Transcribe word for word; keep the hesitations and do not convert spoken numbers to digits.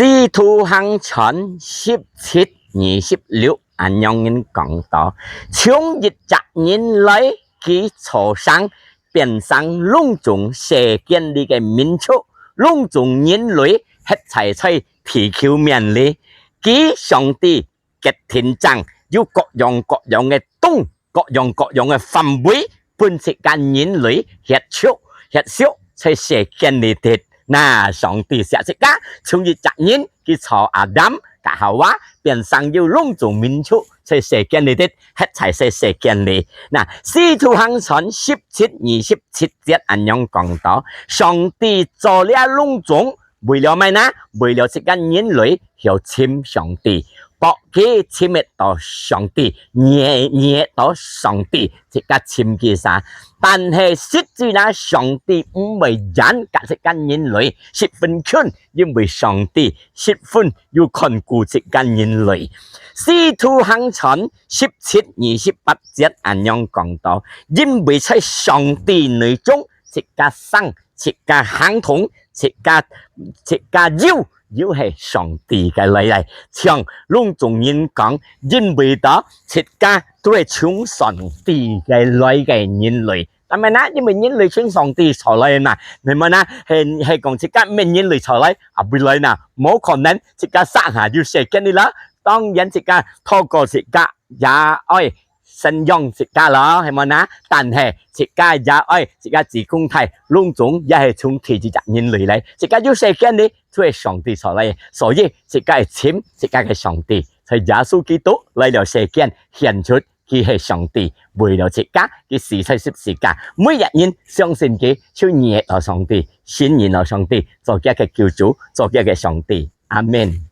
使徒行傳十七二十六恁樣講到：從一隻人來，佢造成，變成攏總世間裡个民族，攏總人類歇在在地球面裡。佢，上帝，決定將有各樣各樣个洞，各樣各樣个範圍，分自家人類歇宿，歇宿在世間裡底。那上帝惜自家，從一隻人，佢造亞當佮夏娃，變成有攏總民族在世間裡底，歇在在世間裡。那使徒行傳十七二十七節恁樣講到：上帝造這攏總，為了麼个呢？為了自家人類曉尋上帝，博佢尋得到上帝，認，認得到上帝，自家尋佢儕。但係實際呢，上帝毋會因佮自家人類十分近，因為上帝十分有看顧自家人類。使徒行傳十七二十八節恁樣講到：因為在上帝內中，自家生，自家行動，自家，自家有，有係上帝个來个。像攏總人講，因為到自家都係從上帝个來个人類。但係呢，因為人類從上帝造來嘛，係無呢？係，係講自家毋係人類造來，啊，毋會來呢，無可能自家生下有世間个啦。當然自家透過自家也愛生養自家咯，係無呢？但係自家也愛自家子公弟，攏總也係從第一隻人類來。自家有世間个，就係上帝造來个，所以自家愛尋自家个上帝。在耶穌基督來了世間，顯出佢係上帝，為了自家，佢死在十字架。每一人相信佢，就認得到上帝，信認到上帝，做佢个救主，做佢个上帝。阿們。